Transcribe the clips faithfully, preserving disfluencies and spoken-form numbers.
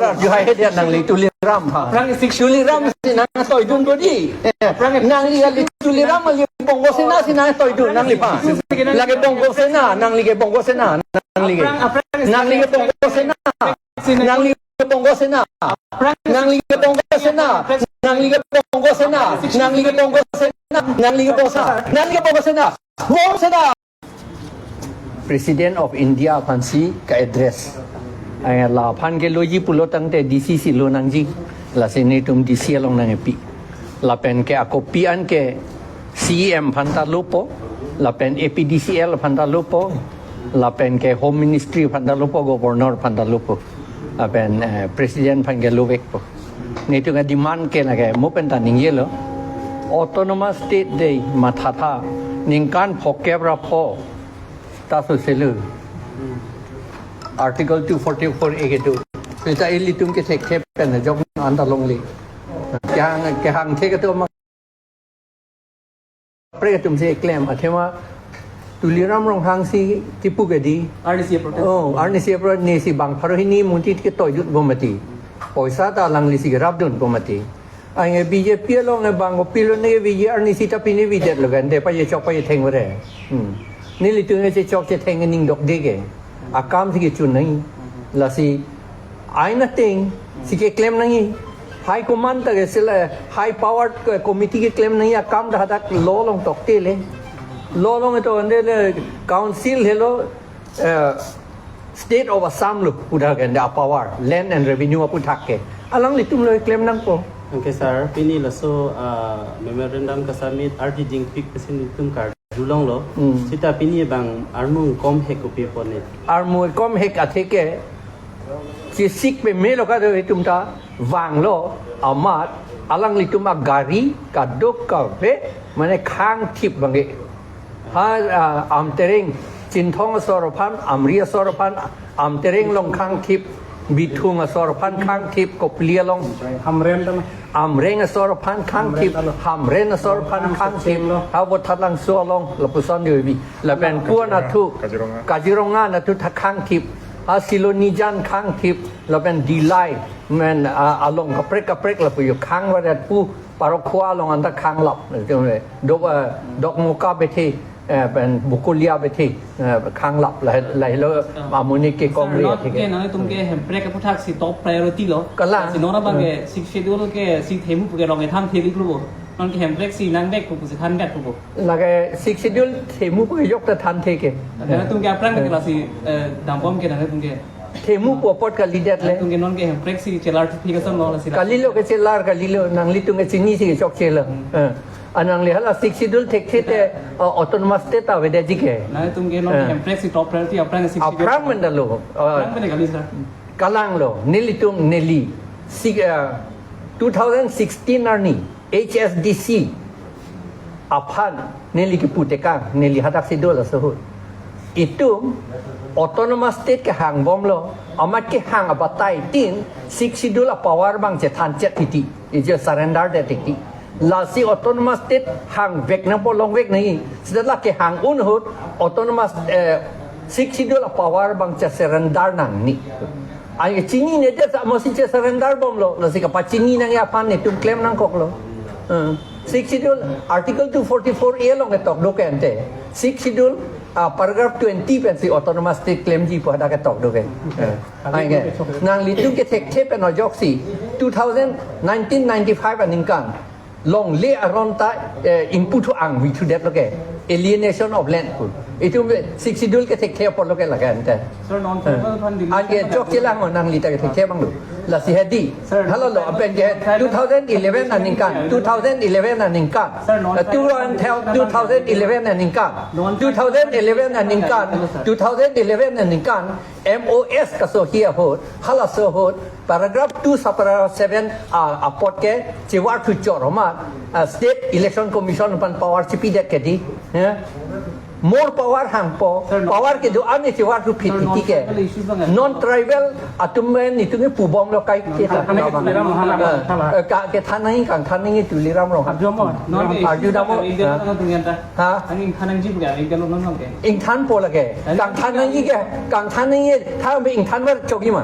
arjuhai he dia nangli Tuliram aphan. Aphrang six Tuliram si nangtoidun do di. Eh, nangli kali Tuliram kali Bongo Sena si nangtoidun nangliphan. Lake Bongo Sena, nangli ke Bongo Sena, nangli ke. Aphrang, aphrang, nangli ke Bongo Sena. Nangli ke Bongo Sena. Nangli ke Bongo Sena. Nangli ke Bongo Sena. Nangli ke Bongo Sena. Nangli ke Bongo Sena. Nangli ke Bongo Sena. Bongo Sena. President of India aphan si ka-address. Eh, laphan ke loji pulo tangte D C si lo nangji. Lasi netum D C along nangkepi. Lapen ke akopi an ke C E M aphan ta lopo. Lapen A P D C L aphan ta lopo. Lapen ke Home Ministry aphan ta lopo, Governor aphan ta lopo. Lapen, eh, President aphan ke lovekpo. Netum ke demand ke lake, mo pen ta ningjelo. Autonomous State dei mathatha. Ningkan phokep ra pho. Ta so selu. Article two forty-four A kedo. Seta ilitum ke thekthe pen jok anta longle. Kehang, kehangthe kedo ma kaprek atum si klem, athema Tuliram Ronghang si kipu ke di. Arnisi protest. Oh, arnisi pro ne si bang pharo hini munti ketoidut bom mati. Poisa ta alangli si kerapdun bom mati. Anke B J P along ne bang kopilo ne V J arnisi ta pini V J lo kan, de pachechok pachetheng vare. Hmm. Nelitum ne chechok chetheng ning dokde ke. Akam si kechun nai. Lasi ain ateng si keklem nangji. High command ta ke sila high powered ko-, committee keklem nangji akam dak hadak law along tokte le. Law along ito ande le council helo, eh, State of Assam lo puthak ke ande a-power, land and revenue aputhak ke. Alanglitum lo klem nangpo. Okay, sir. Pini laso, ah, memorandum ka-submit ardi jingpik pesin itum kar julong lo. Hmm. Seta pini bang armu kom hek kopi pone. Armu kom hek athe ke chesik peme lo kado itum ta vanglo amat alanglitum agari kadokave mane khangthip bangke. Ha, ah, Amtereng, Chinthong asor aphan, Amri asor aphan, Amtereng along khangthip, Bithung asor aphan khangthip, Kopili along. Hamren ta na. Amreng asor aphan khangthip, Hamren ta na. Hamren asor aphan khangthip, Hamren lo. Ha Vothatlangso along, lapuson devi. Lapen Kaziranga. Kuan athu, Kaziranga. Kaziranga nathu tha khangthip, ha Silonijan khangthip, lapen Dillai, men, ah, along kaprek kaprek lapu yo khang varet pu, Parokhowa along anta khanglap, dok, ah, Dokmoka bethe, eh, pen Bokolia bethe, eh, khanglap, lahai, lahai lo amoni ke Sir, kongre non athe ke. Ke nangtum ke Hemprek aputhak si top priority lo. Kalang. Si non abang ke Hmm. Sixth Schedule ke si themu pu ke rong ethan theli klubo. Non ke Hemprek si nang dek pu si than gat pu. Lake Sixth Schedule themu pu yok ta thanthe ke. Nangtum ke aphrang ke Hmm. lasi, eh, dambom ke nangtum ke. Themu pu apot kalidet le. Nangtum ke non ke Hemprek si chelar thuphi kason lo lasi. Kalilo ke chelar, kalilo, nanglitum ke chini si chokche lo. Hmm. Eh. Anang le hala Sixth Schedule thekthe te, uh, Autonomous State avedetji ke. Nangtum ke non ke Eh. Hemprek si top priority aphrang Sixth Schedule. Aphrang menda lo. Uh, Aphrang menda kali, sir. Kalang lo, nelitum neli. Si, uh, two thousand sixteen arni H S D C aphan neli kipu tekang, neli hadak si do laso ahut. Itum Autonomous State kehang bomlo, amat kehang abatai tin, Sixth Schedule a-power bang chethan chet titi, ije surrender det titi. Lasi Autonomous State hangvek nangpo, longvek nangji. Seta la kehang un ahut, Autonomous, eh, Sixth Schedule a-power bang che-surrender nangne. Ai chinine det sa mo si che-surrender bomlo, lasi kapachini nangji aphan netum klem nangkoklo. Eh, Sixth Schedule, Article two forty-four A along ketok do ke ante. Sixth Schedule, ah, paragraph twenty pensi Autonomous State klemji pu hadak ketok do ke. Eh, ai ke, nanglitum ke thekthe pen ajoksi, two thousand, nineteen ninety-five aningkan longle aron ta, eh, ingpu thu angvi thu detlo ke, alienation of land pu. Itum Sixth Schedule ke thekthe apotlo ke lake ante. Sir, non-tribal Eh. aphan deletion Anke pada jok chelang mo nangli ta ke thekthe abang lo. Lasi hedi. Sir, Hala lo, non-tribal apen ke aphan two thousand eleven aningkan, two thousand eleven aningkan. Sir, non-tribal Eh, two thousand, aphan deletion two thousand eleven aningkan. Non-tribal Two thousand eleven aningkan. Sir. Two thousand eleven aningkan. M O S kasohi ahut, halaso ahut, paragraph two subparagraph seven, ah, apot ke, chevar thu chor amat, ah, State Election Commission aphan power chipi det ke di, ya. More power hangpo, Sir, non- power kedo-an chevar thu phit Sir, titi ke. Non-tribal issues bang, ya. Non-tribal atum men itum ke pu bomlo kai ke ta. Non-tribal issues bang, ya. Ah, eh, ka, kethan nangji, kangthan nangji Tuliram Ronghang. Arjumo, non-tribal issues Arju bang, damo. India Ah. tengah dunia ta. Ha? Ang ingthan nangji pu ke, India lo non ke. Ingthanpo lake. Ang Kangthan nangji ke, kangthan nangji, tha be ingthan mar chokji ma.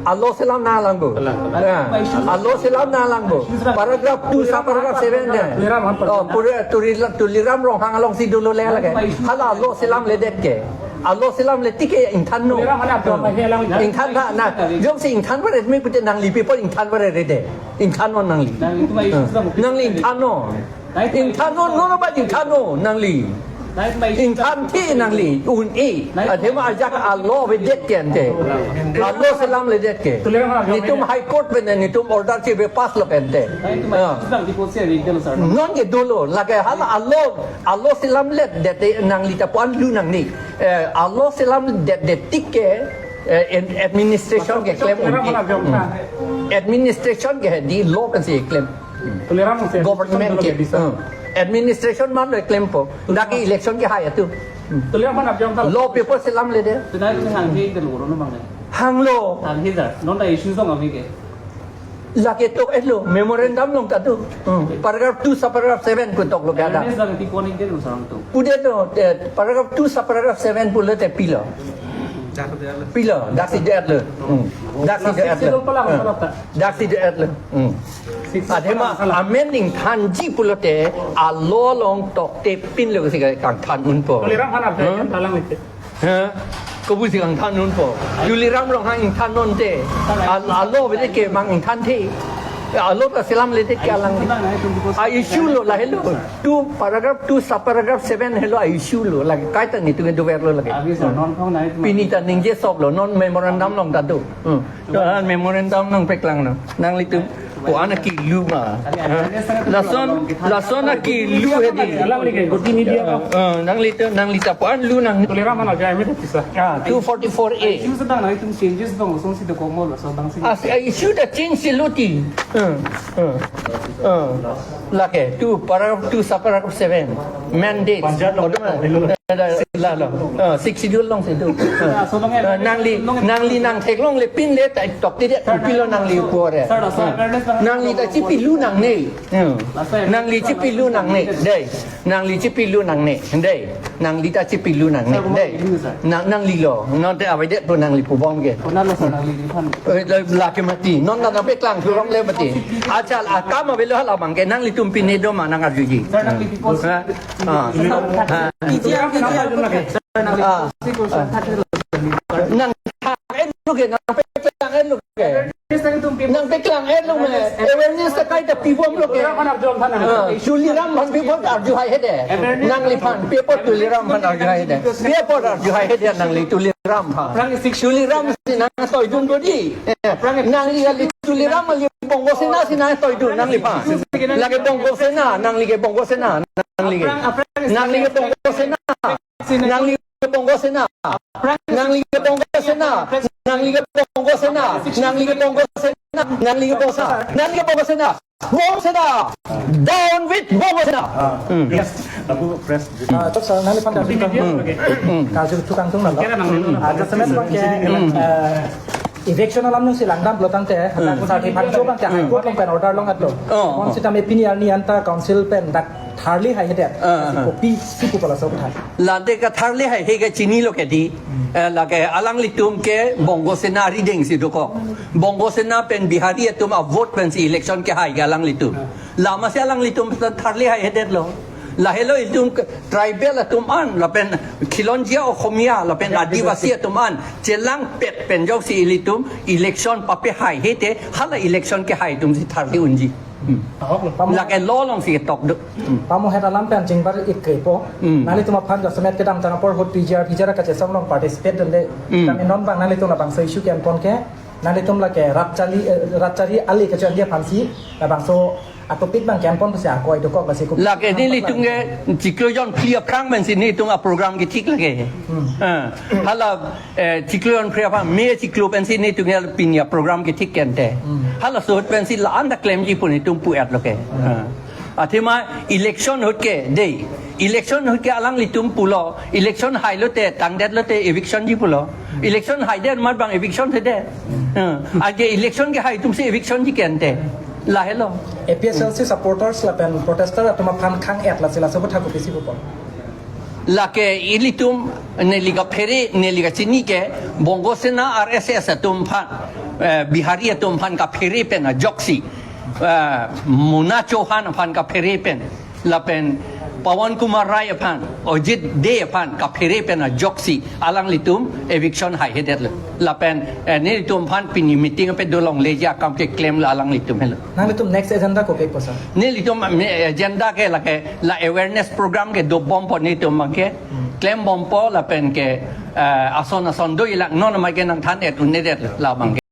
A-law selam nanglang bo. Alang. Ya. A-law selam nanglang bo. Paragraph two sub paragraph seven de. Tuliram Ronghang. Oh, pura Turi-, Tuliram Ronghang alongsi dolo le lake. Hala a-law selamledet ke. A-law selamle tik ke ingthannon. Tuliram Ronghang ato, hmm, ahi alang. Ingthan tha na. Jongsi ingthan bar-et me pute nangli paper ingthan bar-et de. Ingthannon nangli. Nangli itu ma issue, hmm, sedang. Nangli ingthannon. Ingthannon, non ba ingthannon nangli. Ingthan thi nangli, un-e. Athema ajak a-law avedet ke ante. A-law selamledet ke. Netum High Court pen netum order chipass lo ke ante. Ah. Non ke dolo, lake hala a-law, a-law selamledet te nangli ta pu-an lu nangne. Eh, a-law selamledet tik ke, eh, administration keklem un-e. Hmm. Administration ke di law pensi keklem. Tuliram Ronghang government ke, bisa. Hmm. Administration man lo klempo. Dak ke election kehai atum. Hmm. Tuliram Ronghang abjong kal. Law paper selamledet. Tunai tu hanghe ke lo, no bang. Hanglo. Hanghe sir. Non ta issue song ami ke. Lake tok-et lo, memorandum along ta do. Hmm. Paragraph two sub paragraph seven pu tok lo ke ada. Awareness lang ti koning ke lo sarang tu. Pudet lo, eh, paragraph two sub paragraph seven pulote pilo. Pilo, daksi det lo. Hmm. Daksi det lo. Sixth schedule pala, hmm, masalah ta. Daksi det lo. Hmm. Sixth schedule pala, masalah. Athema amen ingthanji pulote a-law along tokte pinlo si kangthan unpo. Tuliram Ronghang, hmm? Talang lite. Ha? Kopusi kangthan unpo. Tuliram Ronghang ingthannon te. A-, a-law avedet ke mang ingthan thi. A-law ta selamledet ke alang. A-issue lo lahelo. Two paragraph, two sub paragraph seven helo a-issue lo. Lake kaita netum kedover lo lake. Abi sir, non kong nai. Pini ta ningje sok lo, non memorandum along ta do. Hmm. Ah, memorandum nangpeklang no. Nanglitum pu-an akilu ma. Lason, lason akilu hedi. Alang lagi, goti media ko. Ah, nanglitum, nangli ta pu-an lu nang. Tuliram Ronghang aja, ami tu bisa. Ah, two forty-four A. Issue sedang nangtum changes bang, usung si dokok mo, lason bang si. Ah, si, ah, issue ta change si luti. Ah, ah, ah. Lake, two, paragraph two, sub paragraph seven. Mandate. Panjat lo. Automa-, la, la, la. Ah, Sixth Schedule along si do. Ah. Ah, nangli, nangli nangtheklongle pinle ta tokte det, pilo nangli pu-an. Sir, sir, ah. Nangli ta chipilu nangne. Hmm. Nangli chipilu nangne. Dei. Nangli chipilu nangne. Dei. Nangli ta chipilu nangne. Sir, dei. Nang, nangli lo. Non te avedet pu nangli pu bom ke. Konat lo sir, nangli liphan. Eh, la, lake mati. Non nangpeklang thurong le mati. Achal akam avelo hala bang ke nanglitum pine do ma nang-arjuji. Sir, nangli people. Ha? Ah. Ha? P G R, P G R. Sir, nangli, ah, si question thak lo. Nangthak-et lo ke, nangpeklang-et lo ke. Nangpeklang-et lo me. Awareness ta kaita pibom lo ke. Ah, Tuliram aphan paper arju hai hede. Nangliphan paper Tuliram aphan arju hai hede. Paper arju hai hede nangli Tuliram aphan. Tuliram si nangtoidun dodi. Eh, nangli kali Tuliram kali Bongo Sena si nangtoidun nangliphan. Lake Bongo Sena, nangli ke Bongo Sena, nangli ke. Nangli ke Bongo Sena. Nangli ke Bongo Sena. Nangli ke Bongo Sena. Nangli ke Bongo Sena. Nangli ke Bongo Sena. Nangli ke Bongo Sena. Nangli ke Bongo Sena. Bongo Sena. Down with Bongo Sena. Ah, hmm. Yes. Abu press. Ah, to sir, nangliphan ta. Hmm. Hmm. Karju tu kangtung nalo. Kira nang. Ah, just a minute, okay. Hmm. Eh, eviction alam nung si langdam pulo tangte, hmm, dak ko sarti phan jo bang te, hmm, High Court along pen order long atlo. Oh, oh. Konsitame pini arni anta council pen dak tharli hai hedet. Ah, ah. Kopi si pu pala so tha. Lade katharli hai he kachinilo kedi. Hmm. Eh, lake alanglitum ke Bongo Sena arideng si dokok. Bongo Sena pen Bihari atum avote pensi election kehai ke alanglitum. Ah. Lamasi alanglitum tharli hai hedet lo. Lahelo itum ke tribal atum an, lapen khilonjia Okhomia, lapen Adivasi atum an chelangpet pen jongsi ilitum election papehai hete, hala election kehai atum si tharli unji. Hmm. Ahok lo, pamo. Lake law along si ketok do. Hmm. Pamohet alam pen chingbar ik kre po. Hmm. Nanglitum aphan jasemet kedam tang apor ahut P G R, P G R kachesong along participate dunde. Hmm. Kami non bang nanglitum labangso issue ke-en pon ke. Nanglitum lake rat chali, eh, rat chari ali kecho dia aphansi labangso atopik bang ke-en pon pusi akoi dokok lasi ko. Lake nelitum ke chiklo jonphli aphrang pensi netum aprogram kethik lake. Hmm. Ah, hala, eh, chiklo jonphli aphrang, May chiklo pensi netum ke pini aprogram kethik ke ante. Hmm. Halaso ahut pensi la-an ta klemji pu netum pu-et lo ke. Hmm. Ah. Athema election ahut ke dei. Election ahut ke alanglitum pulo. Election hailote, tangdetlote eviction ji pulo. Election haidet amat bang eviction thedet. Hmm. Ah, anke election kehai atum si eviction ji ke ante. Lahelo. A P H L C supporters lapen protester atum aphan khang-et lasi laso aputhak kopisi pupo. Lake ilitum neli kaphere, neli kachini ke Bongo Sena R S S atum aphan, eh, Bihari atum aphan kaphere pen ajoksi, eh, Mona Chauhan aphan kaphere pen, lapen Pawan Kumar Rai aphan, Ajit Dey aphan kaphere pen ajoksi alanglitum eviction haihedetlo. Lapen, eh, nelitum aphan pini meeting ape dolongleji akam keklemlo alanglitum helo. Nanglitum next agenda kopi ko, sir? Nelitum, eh, agenda ke lake la awareness program ke dobompo nelitum abangke. Hmm. Klembompo lapen ke, eh, ason ason do ilak non amai ke nangthan-et un-edet labang ke.